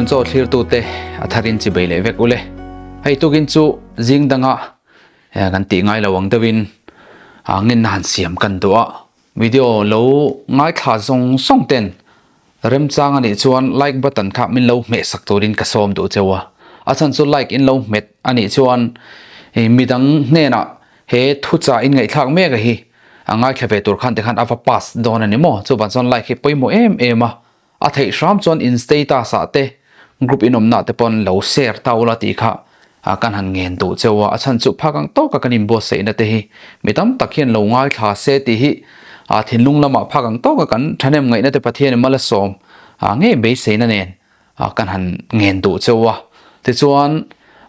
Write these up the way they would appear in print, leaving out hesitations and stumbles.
Chaw thlirtute a tharin chibei leh vek ule. Hei tukin chu zing danga kan tih ngai lo ang deuhin ngenna han siam kan duh a. Video lo ngaithla zawng zawng ten remchang anih chuan like button kha min lo hmeh sak turin ka sawm duh cheu a. A chhan chu like in lo hmet anih chuan midang hnenah he thuchah in ngaihthlak mek a hi a ngaithla ve tur khan tikhan a va pass dawn a ni maw? Chuvang chuan like hi pawimawh em em a. A theih hram chuan in status ah te group in awmna te pawn lo share ta ula tih kha kan han ngen duh cheu a, a chhan chu phak ang tawka kan inbuatsaihna te hi mi tam tak hian lo ngaithla se tih hi thinlung lamah phak ang tawka kan thahnem ngaihna te Pathian in malasawm ngei beiseina nen kan han ngen duh cheu a. Tichuan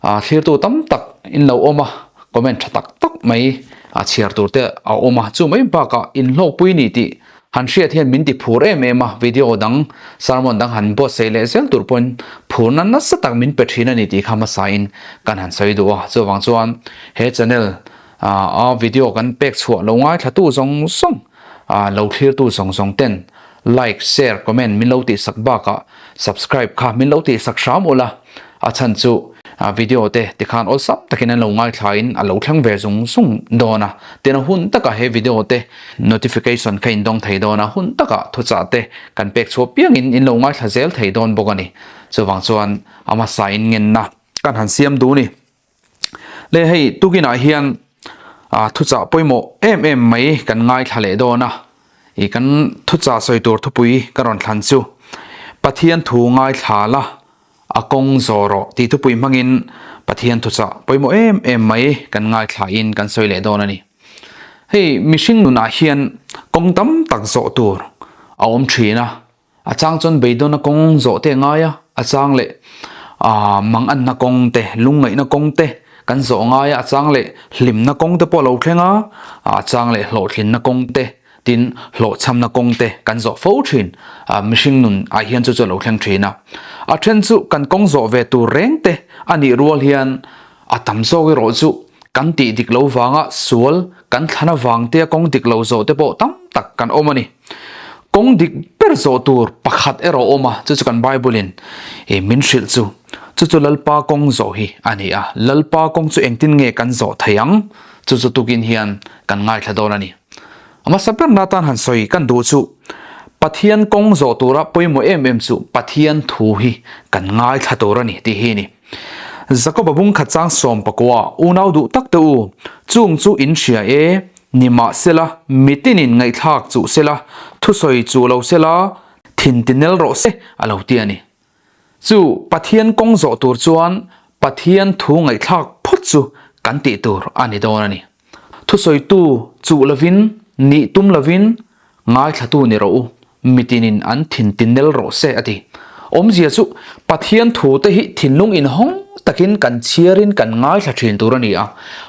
thlirtu tam tak in lo awm a, comment tha tak tak mai chhiar tur te a awm a, chu mai bakah inhlawkpui ni tih Han hriat hian min ti phur em em a, video dang, sermon dang han buatsaih leh zel tur pawhin phurna nasa tak min pe thin a ni tih kha hmasain kan han sawi duh a. Chuvang chuan he channel a video kan pek chhuah lo ngaithlatu zawng zawng, lo thlirtu zawng zawng ten like, share, comment min lo tihsak bakah subscribe kha min lo tihsak hram ula, A chhan chu video te tikhan awlsam takin an lo ngaithlain a lo thleng ve zung zung dawn a, tin a hun takah he video te notification kha in dawng thei dawn a, hun takah thuchah te kan pek chhuah piangin in lo ngaithla zel thei dawn bawk a ni. Chuvang chuan a hmasa in ngenna kan han siam duh ni. Le hei tukinah hian thuchah pawimawh em em mai kan ngaithla leh dawn a, i kan thuchah sawi tur thupui ka rawn thlan chu Pathian thu ngaithla la A kawng zawh rawh tih thupui hmangin Pathian thuchah pawimawh em em mai kan ngaithlain kan sawi leh dawn a ni. Hei mihring nunah hian kawng tam tak zawh tur a awm thin a, a chang chuan beidawnna kawng zawh te a ngai a, a chang leh manganna kawng te, lungngaihna kawng te kan zawh ngai a, a chang leh hlimna kawng te pawh a lo thleng a, a chang leh hlawhtlinna kawng te. Tin, hlawhchhamna kawng te kan zawh fo thin. Mihring nun ah hian chu chu a lo thleng thin a. A then chu kan kawng zawh ve tur reng te a nih rual hian a tam zawk erawh chu kan tih dik lo vanga sual kan thlan avang te a kawng dik lo zawh te pawh tam tak kan awm a ni. Kawng dik ber zawh tur pakhat erawh awm a, chu chu kan Bible in min hrilh chu, chu chu Lalpa kawng zawh hi a ni a. Lalpa kawng chu engtin nge kan zawh thei ang? Chu chu tukin hian kan ngaithla dawn a ni. A hmasa berna atan han sawi kan duh chu Pathian kawng zawh tura pawimawh em em chu Pathian thu hi kan ngaithla tur a ni tih hi a ni. Jakoba bung khat chang 14 unau duh tak te u, chung chu in hria e, nimahsela mitinin ngaihthlak chuh sela, thusawi chuh lo sela, thin tinel rawh se a lo ti a ni. Chu Pathian kawng zawh tur chuan Pathian thu ngaihthlak phawt chu kan tih tur a ni dawn a ni. Thusawitu chuh lovin, nih tum lovin ngaithlatu ni rawh u, mitinin an thin tinel rawh se a ti. Awmzia chu Pathian thu te hi thinlung inhawng takin kan chhiarin kan ngaithla thin tur a ni a.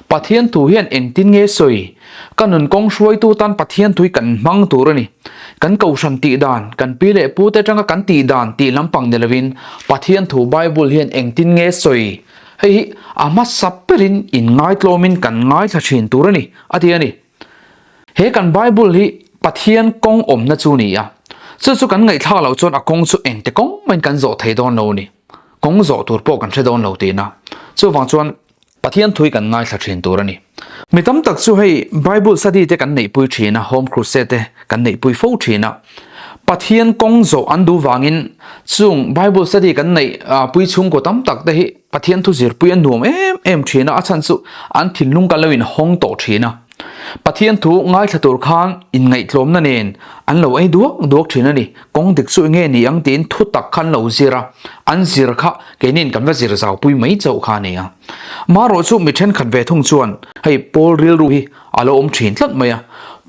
Pathian thu hian engtin nge sawi? Ka nun kawng hruaitu tan Pathian tui kan hmang tur a ni. Kan kohhran tih dan, kan pi leh pu te atanga kan tih dan tih lampang ni lovin Pathian thu Bible hian engtin nge sawi? Hei hi a hmasa berin inngaitlawmin kan ngaithla thin tur a ni, a ti a ni. He kan Bible hi Pathian kawng awmna chu ni a, chu chu kan ngaihthlak loh chuan a kawng chu engte kawng mahin kan zawh thei dawn lo a ni. Kawng zawh tur pawh kan hre dawn lo tihna. Chuvang chuan Pathian thui kan ngaithla thin tur a ni. Mi tam tak chu hei Bible study te kan neihpui thin a, Home Crusade te kan neihpui fo thin a. Pathian kawng zawh an duh vangin chung Bible study kan neih pui chhungkaw tam tak te hi Pathian thu zirpui an nuam em em thin a, a chhan chu an thinlung kan lo inhawng tawh thin a. Pathian thu ngaithla tur khan inngaihtlawmna nen an lo ei duak duak thin a ni. Kawng dik chu enge ni ang tiin thu tak kha an lo zir a, an zir kha keinin kan va zir zaupui mai chauh kha a ni a. Marawh chu mi thenkhat ve thung chuan hei Paul rilru hi a lo awm thin tlat mai a,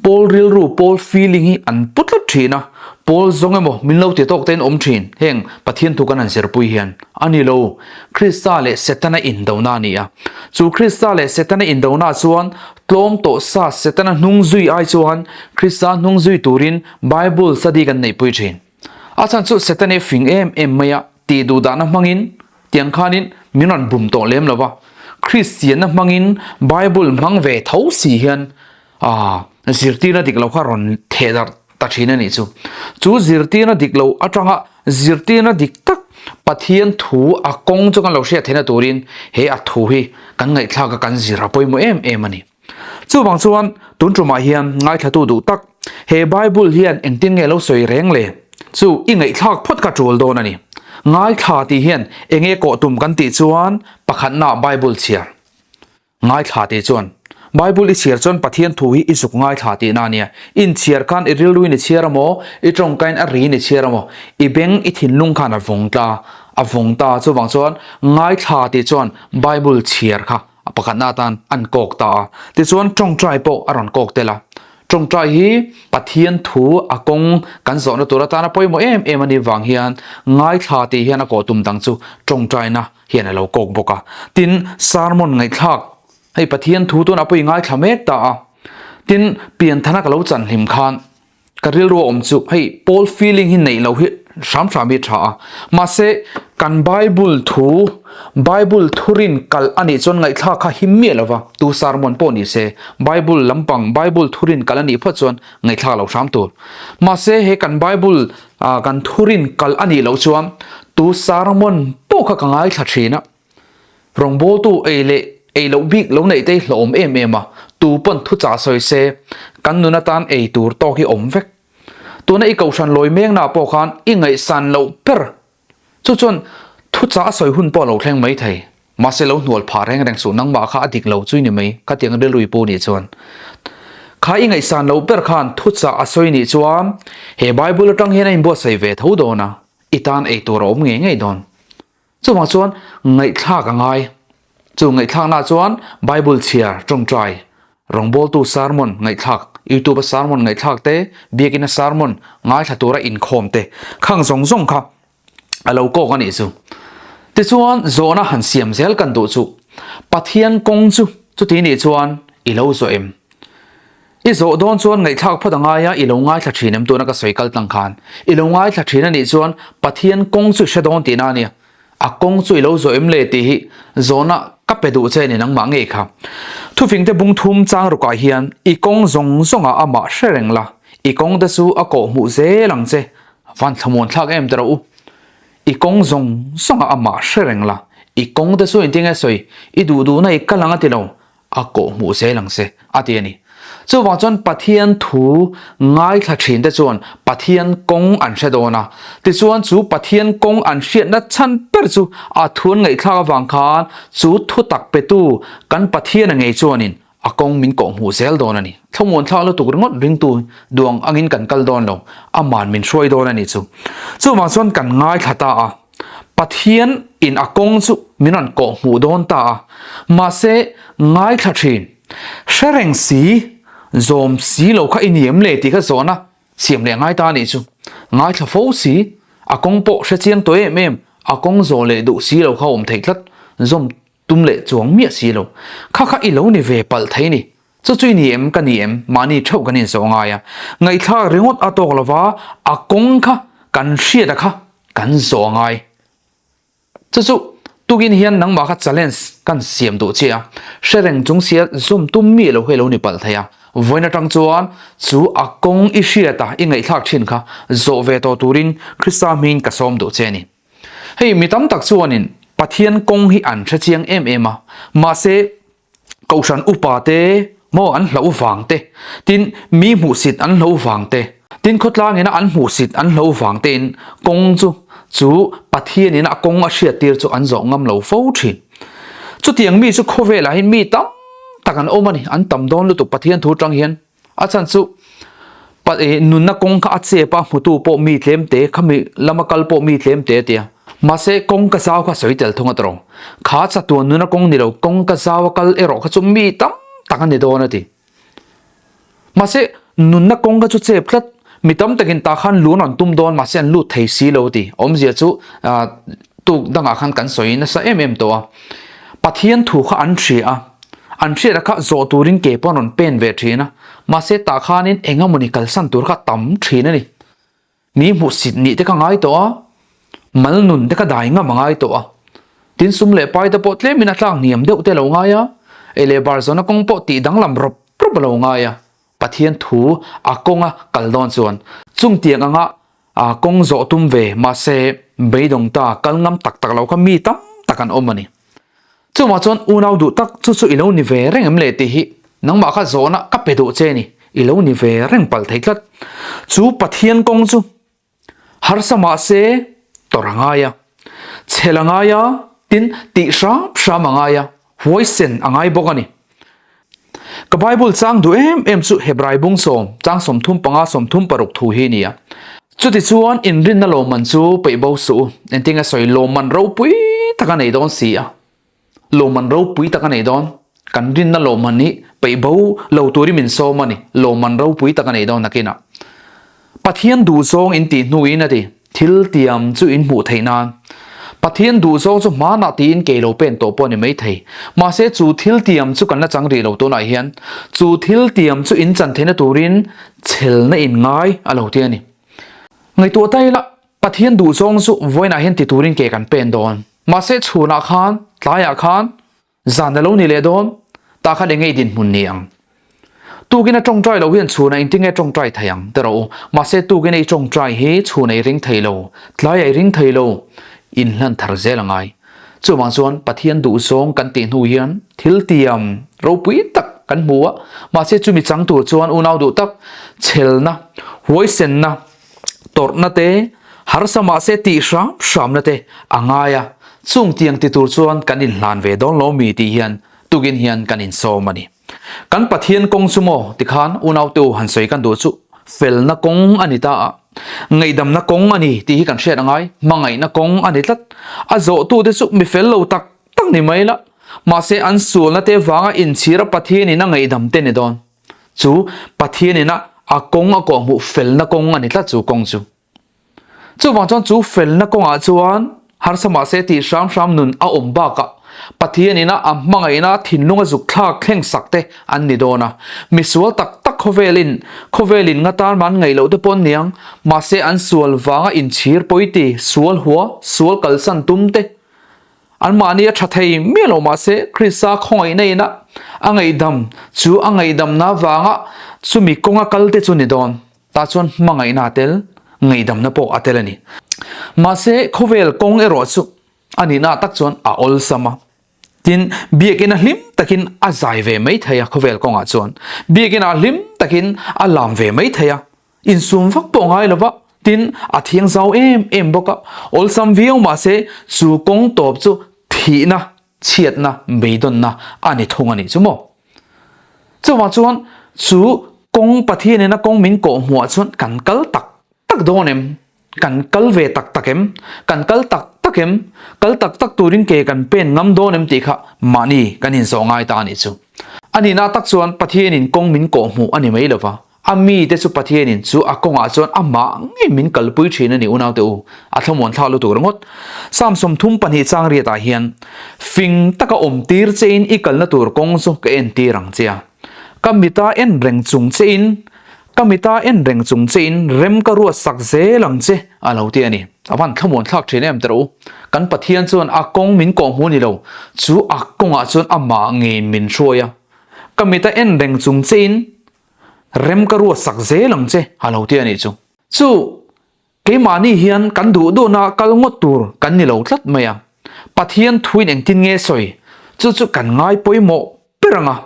Paul rilru, Paul feeling hi an pu tlat thin a, Paul zawng emaw min lo ti tawk tein awm thin, heng Pathian thu kan han zirpui hian a ni lo. Krista leh Setana indona a ni a. Chu Krista leh Setana indona chuan tlawm tawh sa Setana hnung zui ai chuan Krista hnung zui turin Bible study kan neihpui thin. A chhan chu Setana hi fing em em mai a, tih duh dahna hmangin tiang khanin min rawn bum tawh lem lo va. Kristianna hmangin Bible hmang ve tho si hian ah zirtirna dik lo kha rawn theh darh ta thin a nih chu. Chu zirtirna dik lo atanga zirtirna dik tak. Pathian thu a kawng chu kan lo hriat theihna turin he a thu hi kan ngaihthlak a kan zir a pawimawh em em a ni. Chuvang chuan tun tumah hian ngaithlatu duh tak he Bible hian engtin nge lo sawi reng le? Chu i ngaihthlak phawt ka tul dawn a ni. Ngaithla tih hian enge kawh tum kan tih chuan pakhatnaah Bible chhiar. Ngaithla tih chuan Bible i chhiar chuan Pathian thu hi i zuk ngaithla tihna a nia. Inchhiar khan i rilruin i chhiar a maw, i tawngkain a riin i chhiar a maw, i beng i thinlung khan a vawng tla, a vawng ta. Chuvang chuan ngaithla tih chuan Bible chhiar kha a pakhatna atan an kawk ta a. Tichuan tawngtai pawh a rawn kawk tel a. Tawngtai hi Pathian thu a kawng kan zawhna tur atana pawimawh em em a nih vang hian ngaithla tih hian a kawh tum dang chu tawngtaina hian a lo kawk bawk a. Tin, sermon ngaihthlak, hei Pathian thu tun a pawh i ngaithla mek ta a. Tin, pianthana ka lo chan hlim khan ka rilru a awm chu hei Paul feeling hi neih loh hi hram hram hi a tha a. Mahse, kan Bible thu, Bible thurin kalh a nih chuan ngaihthlak kha him miah lo va, tu sermon pawh ni se, Bible lampang, Bible thurin kalh a nih phawt chuan ngaihthlak loh hram tur. Mahse, he kan Bible Ah, kan thurin kalh a nih loh chuan tu sermon pawh kha ka ngaithla thin a. Rawngbawltu ei leh ei loh bik lo neih te hi hlawhawm em em a, tu pawn thuchah sawi se kan nun atan ei tur tawk hi awm vek. Tuna i kohhran lawi mengnaah pawh khan i ngaihsan loh ber chu chuan thuchah a sawi hun pawh a lo thleng mai thei. Mahse lo hnual phah reng reng suh, nangmah kha a dik lo chui ni mai, khatiang rilru i pu nih chuan. Kha i ngaihsan loh ber khan thuchah a sawi nih chuan he Bible atang hian a inbuatsaih ve tho dawn a, i tan ei tur a awm ngei ngei dawn. Chuvang chuan ngaihthlak a ngai. Chu ngaihthlaknaah chuan Bible chhiar, tawngtai, rawngbawltu sermon ngaihthlak, YouTube a sermon ngaihthlak te, biakina sermon ngaithla tura inkhawm te, khang zawng zawng kha a lo kawk a nih chu. Tichuan zawhna han siam zel kan duh chu Pathian kawng chu chuti nih chuan i lo zawh em? I zawh dawn chuan ngaihthlak phawt a ngai a, i lo ngaithla thin em tuna ka sawi kal tlang khan. I lo ngaithla thin a nih chuan Pathian kawng chu i hre dawn tihna a nia. A kawng chu i lo zawh em le tih hi zawhna ka pe duh che a ni nangmah ngei kha. Thufingte bung thum chang rukah hian i kawng zawng zawngah amah hre reng la, i kawngte chu a kawh hmuh zel ang che Van thlamuan thlak em teh rawh u. I kawng zawng zawng ah amah hre reng la, i kawng te chu engtin nge sawi, i duh duhna i kal ang a ti lo, a kawh hmuh zel ang che, a ti a ni. Chuvang chuan Pathian thu ngaithla thin te chuan Pathian kawng an hre dawn a, tichuan chu Pathian kawng an hriatna chhan ber chu a thu an ngaihthlak avang khan chu thutak petu kan Pathian a ngei chuanin A kawng min kawh hmuh zel dawn a ni. Thlamuan thlak lutuk ringawt ringtu duang angin kan kal dawn lo, aman min hruai dawn a ni chu. Chuvang chuan kan ngaithla ta a, Pathian in a kawng chu min rawn kawh hmuh dawn ta a, mahse ngaithla thin, hre reng si, zawm si lo kha i ni em le tih kha zawhna siam leh ngai ta a nih chu. Ngaithla fo si, a kawng pawh hre chiang tawh em em, a kawng zawh leh duh si lo kha awm theih tlat, zawm Tum leh chuang miah si lo. Kha kha i lo ni ve palh thei ni. Chu chu i ni em ka ni em mahni theuh kan inzawh ngai a. Ngaihthlak ringawt a tawk lova a kawng kha kan hriat a kha kan zawh ngai. Chu chu tukin hian nangmah kha challenge kan siam duh che a. Hre reng chung sia zawm tum miah lo kha i lo ni palh thei a. Vawiin atang chuan chu a kawng i hriat a i ngaihthlak thin kha zawh ve tawh turin Krista hmingin ka sawm duh che a ni. Hei mi tam tak chuanin Pathian kawng hi an hre chiang em em a, mahse Kohhran upa te maw an hlauh vang te, tin mi hmuhsit an hlauh vang te, tin khawtlang ina an hmuhsit an hlauh vang tein kawng chu chu Pathian ina a kawng a hriattir chu an zawh ngam lo fo thin. Chutiang mi chu khawvelah hian mi tam tak an awm a ni, an tam dawn lutuk Pathian thu atang hian. A chhan chu nunna kawng kha a chep a, hmutu pawh mi tlem te, khami lama kal pawh mi tlem te a ti a. Mahse kawng ka zau kha sawi tel thung a tawrh. Kha chatuan nuna kawng ni lo, kawng ka zau a kal erawh kha chu mi tam tak a ni dawn a ti. Mahse nunna kawng kha chu chep tlat, mi tam takin tah khan lu an rawn tum dawn mahse an lut thei si lo a ti. Awmzia chu tuk dangah khan kan sawi nasa em em tawh a. Pathian thu kha an hria a, an hriat a kha zawh turin ke pawh an rawn pen ve thin a, mahse tah khanin eng emawni kalsan tur kha tam thin a ni. Mi hmuhsit nih te kha ngai tawh a, mal nun te kha dai ngam a ngai tawh a, tin sum leh pai te pawh tlemin a tlak hniam deuh te a lo ngai a, ei leh bar zawhna kawng pawh tih danglam rawp rawp a lo ngai a, Pathian thu a kawnga kal dawn chuan chungtiang anga kawng zawh tum ve mahse. beidawng ta kal ngam tak tak lo kha mi tam tak an awm a ni. Chuvang chuan unau duh tak chu chu i lo ni ve reng em le tih hi nangmah kha zawhna ka pe duh che ni, i lo ni ve reng palh thei tlat. Chu Pathian kawng chu harsa mahse tawrh a ngai a, chhel a ngai a, tin tih hram hram a ngai a, huaisen a ngai bawk a ni. Ka Bible chang duh em em chu Hebrai bung sawm, chang 35 36 thu hi a ni a. Chutichuan inrinna lawmman chu peih bo suh u, engtin a sawi lawmman ropui tak a nei dawn si a. Lawmman ropui tak a nei dawn, kan rinna lawmman hi peih bo lo turin min sawm a ni, lawmman ropui tak a nei dawn nakinah. Pathian duhzawng in tih hnuin a ti, thil tiam chu in hmuh theih nan. Pathian duhzawng chu hmanah tiin kei lo pen tawh pawh a ni mai thei. Mahse chu thil tiam chu kan la chang rih lo tunah hian chu thil tiam chu in chan theihna turin chhelna in ngai a lo ti a ni. Ngaihtuah ta ila, Pathian duhzawng chu vawiinah hian ti turin ke kan pen dawn. Mahse chhunah khan, tlaiah khan, Zan a lo ni leh dawn, tah khan eng nge i dinhmun ni ang? Tukin a tawngtai loh hian chhunah engtin nge tawngtai thei ang ti rawh u. Mahse tukin i tawngtai hi chhunah i ring thei lo, tlaiah i ring thei lo, inhlan thar zel a ngai. Chuvang chuan Pathian duhzawng kan tih hnu hian thil tiam ropui tak kan hmu a, mahse chumi chang tur chuan unau duh tak chhelna, huaisenna, tawrhna te, harsa mahse tih hram hramna te a ngai a, chung tiang ti tur chuan kan inhlan ve dawn lo mi tih hian tukin hian kan insawm a ni. Kan Pathian kawng chu maw tikhan unaute u han sawi kan duh chu felna kawng a ni ta a, ngaihdamna kawng a ni tih hi kan hriat a ngai, hmangaihna kawng a ni tlat. A zawhtute chu mi fel lo tak tak ni mai la, mahse an sualna te vanga inchhira Pathianin a ngaihdam te ni dawn. Chu Pathian ina a kawng a kawhhmuh felna kawng a ni tlat chu kawng chu. Chuvang chuan chu felna kawngah chuan harsa mahse tih hram hram nun a awm bakah Pathian ina a hmangaihna thinlung a zuk thlak thleng sak te an ni dawn a. Misual tak tak khawvelin khawvelin nga tan man ngaih loh te pawh an niang mahse an sual vanga inchhir pawiti sual hua sual kalsan tum te Anmahni a tha thei miah lo mahse Krista khawngaihna ina a ngaihdam chu a ngaihdamna avanga chumi kawnga kal te chu ni dawn. Tah chuan hmangaihna a tel, ngaihdamna pawh a tel a ni. Mahse khawvel kawng erawh chu a nihna tak chuan a awlsam a. Tin, biakina hlim takin a zai ve mai thei a khawvel kawngah chuan. Biakina hlim takin a lam ve mai thei a. Insum vak pawh ngai lo va, tin, a thiang zau em em bawk a, awlsam viau mah se chu kawng tawp chu thihna, chhiatna, beidawnna a ni thung a nih chu maw? Chuvang chuan chu kawng Pathianin a kawng min kawh hmuah chuan kan kal tak tak dawn em? Kan kal ve tak tak em? Kan kal tak tak em? Kal tak tak turin ke kan pen ngam dawn em tih kha mahni kan inzawh ngai ta a nih chu. A nihna tak chuan Pathianin kawng min kawh hmuh a ni mai lo va, A mite chu Pathianin chu a kawngah chuan amah ngei min kalpui thin a ni unaute u, a thlamuan thlak lutuk ringawt. Psalm 32 chang riatah hian, Fing taka awm tir chein i kalna tur kawng chu ka entir ang che a, ka mita en reng chung chein, ka mita en reng chung chein rem ka ruat sak zel ang che, a lo ti a ni. A van thlamuan thlak thin em tawh u. Kan Pathian chuan a kawng min kawhhmuh ni lo, chu a kawngah chuan amah ngeiin min hruai a, ka mita en reng chung chein, Rem ka ruat sak zel ang che a lo ti a nih chu. Chu, keimahni hian kan duh duhna kal ngawt tur kan ni lo tlat mai a. Pathian thuin engtin nge sawi? Chu chu kan ngai pawimawh ber ang a.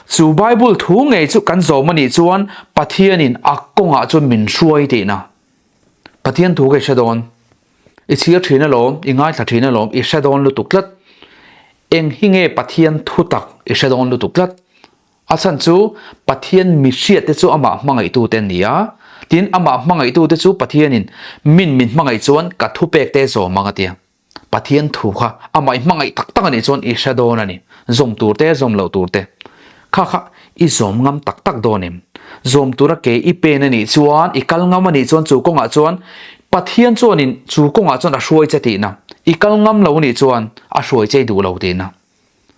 Chu Bible thu ngei chu kan zawm a nih chuan Pathianin a kawngah chuan min hruai tihna. Pathian thu ka i hre dawn. I chhir thin alawm, i ngaithla thin alawm, i hre dawn lutuk tlat. Eng hi nge Pathian thu tak i hre dawn lutuk tlat. A chhan chu Pathian mi hriatte chu amah hmangaihtute an ni a, tin amah hmangaihtute chu Pathianin min min hmangaih chuan ka thupekte zawm ang a ti a. Pathian thu kha amah i hmangaih tak tak a nih chuan i hre dawn a ni, zawm turte zawm loh turte kha kha i zawm ngam tak tak dawn em? Zawm tura ke i pen a nih chuan, i kal ngam a nih chuan chu kawngah chuan Pathian chuanin chu kawngah chuan a hruai che tihna, i kal ngam lo a nih chuan a hruai che i duh lo tihna.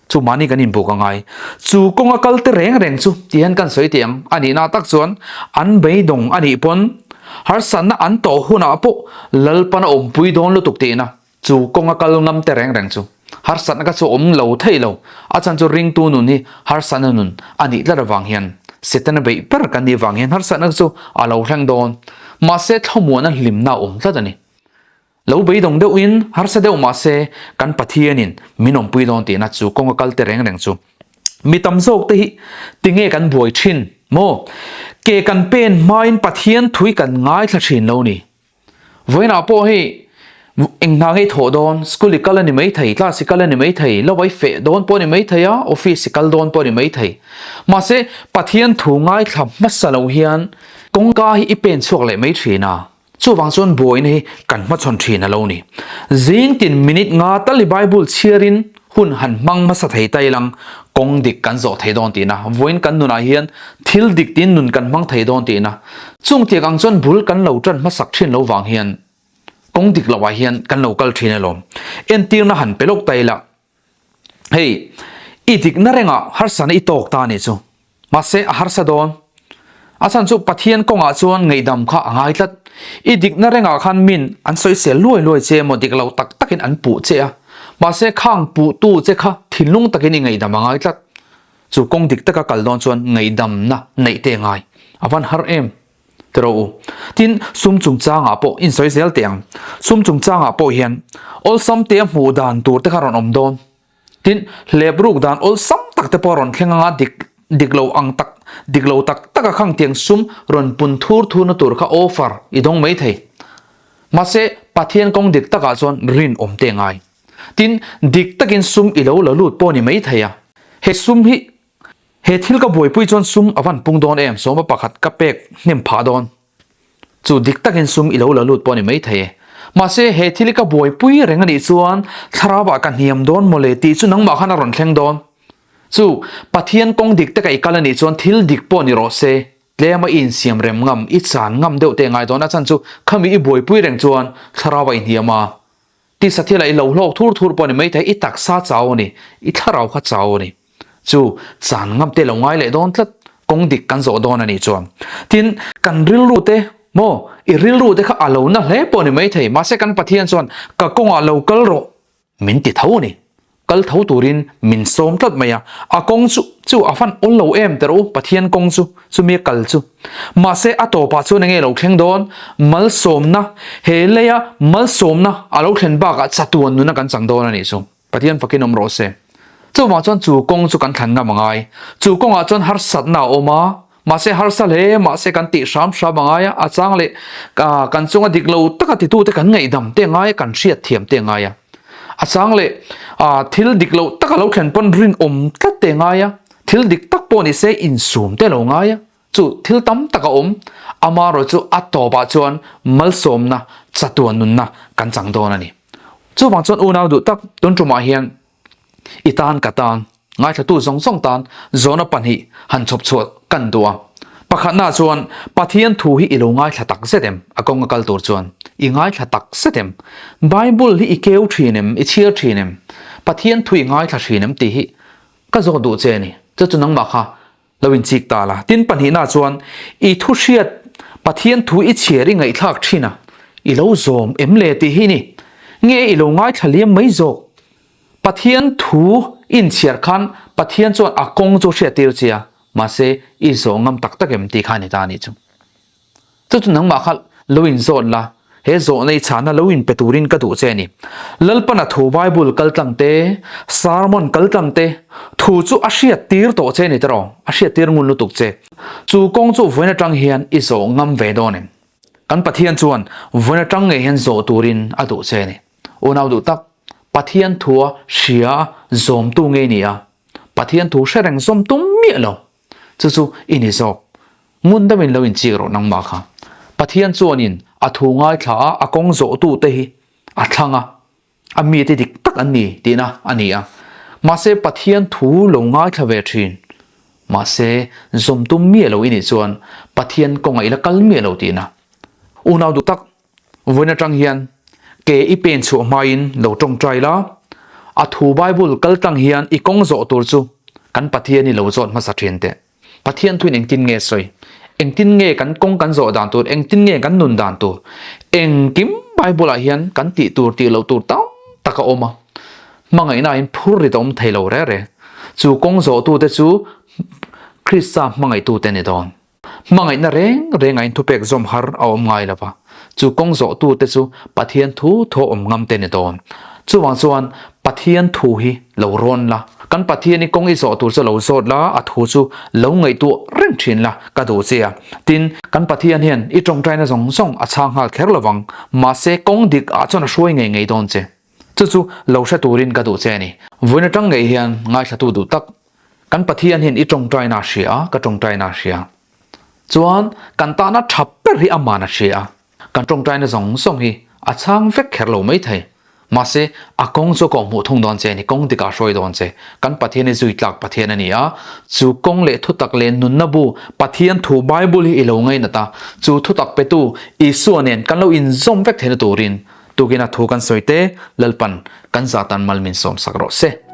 Chu mahni kan inbuk a ngai. Chu kawnga kal te reng reng chu ti hian kan sawi teh ang. A nihna tak chuan an beidawng a nih pawn harsatna an tawh hunah pawh Lalpan a awmpui dawn lutuk tihna. Chu kawnga kal ngam te reng reng chu harsatna kha chu awm lo thei lo. A chhan chu ringtu nun hi harsatna nun a nih tlat avang hian Setana beih ber kan nih vang hian harsatna kha chu a lo thleng dawn. Mahse thlamuana hlimna a awm tlat a ni. Lo beidawng deuhin harsa deuh mah se kan Pathianin min awmpui dawn tihna chu kawng a kal te reng reng chu. Mi tam zawk te hi tinge kan buai thin maw? Ke kan pen hmain Pathian thui kan ngaithla thin lo ni. Vawiinah pawh hei eng hna ngei thawh dawn, school i kal a ni mai thei, class i kal a ni mai thei, lo i feh dawn pawh a ni mai thei a, office i kal dawn pawh a ni mai thei. Mahse Pathian thu ngaithla hmasa lo hian kawngka hi i pen chhuak leh mai thin a. Chuvang chuan buaina hi kan hmachhawn thin a lo ni. Zing tin minute nga tal i Bible chhiarin hun han hmang hmasa thei ta ilang kawng dik kan zawh thei dawn tihna, vawiin kan nunah hian thil dik tiin nun kan hmang thei dawn tihna. Chung tiang ang chuan bul kan lo tan hmasak thin lo vang hian kawng dik loah hian kan lo kal thin alawm. Entirna han pe lawk ta ila. Hei, i dikna rengah harsana i tawk ta anih chu. Mahse, a harsa dawn. A chhan chu Pathian kawngah chuan ngaihdam kha a ngai tlat. I dikna rengah khan min an sawisel luai luai che emaw dik lo tak takin an puh che a. Mahse, khang puhtu che kha thinlung takin i ngaihdam a ngai tlat. Chu kawng dik taka kal dawn chuan ngaihdamna neih te a ngai. A van har em? Ti rawh u. Tin, sum chungchangah pawh insawi zel teh ang. Sum chungchangah pawh hian awlsam te a hmuh dan tur te kha rawn awm dawn. Tin, hlep ruk dan awlsam tak te pawh a rawn thleng anga dik dik lo ang tak dik lo tak taka khang tiang sum rawn pun thur thur na tur kha offer i dawng mai thei. Mahse, Pathian kawng dik takah chuan rinawm te ngai. Tin, dik takin sum i lo la lut pawh ni mai thei a. He sum hi He thil ka buaipui chuan sum a van pung dawn em? Sawma pakhat ka pek hnem phah dawn. Chu dik takin sum i lo la lut pawh a ni maithei e. Mahse, he thil i ka buaipui reng a nih chuan thlarauah ka hniam dawn mawle tih chu nangmah khan a rawn thleng dawn. Chu, Pathian kawng dik taka i kal a nih chuan thil dik pawh ni rawh se, tlema i insiam rem ngam, i chan ngam deuh teh ngai dawn. A chhan chu khami i buaipui reng chuan thlarauah i hniam a. Tisa thil a i lo hlawk thur thur pawh a ni maithei, i taksa chau a ni, i thlarau kha chau a ni. Chu chan ngam te lo ngai leh dawn tlat, kawng dik kan zawh dawn a nih chuan. Tin, kan rilru te, maw, i rilru te kha a lo na hle pawh a ni maithei, mahse kan Pathian chuan ka kawngah lo kal rawh min ti tho a ni. Kal tho turin min sawm tlat mai a, a kawng chu chu a fan awl lo em teh rawh u, Pathian kawng chu, chumi a kal chu. Mahse a tawpah chuan enge lo thleng dawn? Malsawmna, he leia malsawmna a lo thlen bakah chatuan nuna kan chang dawn a nih chu. Pathian fakin awm rawh se. Chuvang chuan chu kawng chu kan thlan ngam a ngai. Chu kawngah chuan harsatna a awm a, mahse harsa hle mahse kan tih hram hram a ngai a, a chang leh kan chunga dik lo taka titute kan ngaihdam te a ngai a, kan hriat thiam te a ngai a. A chang leh thil dik lo taka lo thlen pawn rinawm tlat te a ngai a, thil dik tak pawh ni se insum te lo ngai a. Chu thil tam tak a awm, amaherawh chu a tawpah chuan malsawmna, chatuan nunna kan chang dawn a ni. Chuvang chuan unau duh tak tun tumah hian i tan ka tan, ngaithlatu zawng zawng tan zawhna panhih han chhawp chhuah kan duh a. Pakhatnaah chuan Pathian thu hi i lo ngaithla tak zet em? A kawng a kal tur chuan i ngaithla tak zet em? Bible hi i keu thin em? I chhiar thin em? Pathian thu i ngaithla thin em tih hi ka zawt duh che a ni. Chu chu nangmah kha Lo inchik ta la. Tin pahnihna chuan i thu hriat Pathian thu i chhiar i ngaihthlak thin a, i lo zawm em le tih hi ni. Nge i lo ngaithla liam mai zawk? Pathian thu i inchhiar khan Pathian chuan a kawng chu hriattir che a, mahse i zawh ngam tak tak em tih kha a ni ta a nih chu. Chu chu nangmah kha lo inzawt la, he zawhna i chhana lo inpe turin ka duh che a ni. Lalpana thu Bible kal tlang te, sermon kal tlang te, thu chu a hriat tir tawh che a ni tiraw? A hriat tir ngun lutuk che. Chu kawng chu vawiin atang hian i zawh ngam ve dawn em? Kan Pathian chuan vawiin atang ngei hian zawh turin a duh che a ni. Unau duh tak, Pathian thua hria zawmtu ngei ni a, Pathian thu hre reng zawm tum miah lo. Chu chu i ni zawk. Ngun deuhin lo inchik rawh nangmah kha. Pathian chuanin a thu ngaithla a, a kawng zawhtute hi a thlang a, a mite dik tak an ni tihna a ni a. Mahse Pathian thu lo ngaithla ve thin. Mahse zawm tum miah lo i nih chuan Pathian kawngah i la kal miah lo tihna. Unau duh tak, Vawiin atang hian ke i pen chhuah hmain lo tawngtai la, a thu Bible kal tlang hian i kawng zawh tur chu kan Pathian i lo zawt hmasa thin teh. Pathian thuin engtin nge sawi? Engtin nge kan kawng kan zawh dan tur? Engtin nge kan nun dan tur? Engkim Bible ah hian kan tih tur tih loh tur tam tak a awm a. Hmangaihna in phur rit a awm thei lo rere. Chu kawng zawhtute chu Krista hmangaihtute ni dawn. Hmangaihna reng reng a inthupek zawm har a awm ngai lo va. Chu kawng zawhtute chu Pathian thu thu a awm ngam te ni dawn. Chuvang chuan Pathian thu hi lo rawn la. Kan Pathian i kawng i zawh tur chu lo zawt la, a thu chu lo ngaihtuah reng thin la ka duh che a. Tin, kan Pathian hian i tawngtaina zawng zawng a chhang nghal kher lo vang, mahse kawng dik ah chuan a hruai ngei ngei dawn che. Chu chu lo hre turin ka duh che a ni. Vawiin atang ngei hian ngaithlatu duh tak, kan Pathian hian i tawngtaina a hria a, ka tawngtaina a hria. Chuan kan tahna tha ber hi aman a hria a, kan tawngtaina zawng zawng hi a chhang vek kher lo mai thei. Mahse, a kawng chu a kawhhmuh thung dawn che a ni, kawng dikah a hruai dawn che. Kan Pathian hi zui tlak Pathian a ni a, chu kawng leh thutak leh nunna bu Pathian thu Bible hi i lo ngainat a, chu thutak petu Isua nen kan lo inzawm vek theihna turin tukin a thu kan sawi te Lalpan kan zatan mal min sawmsak rawh se.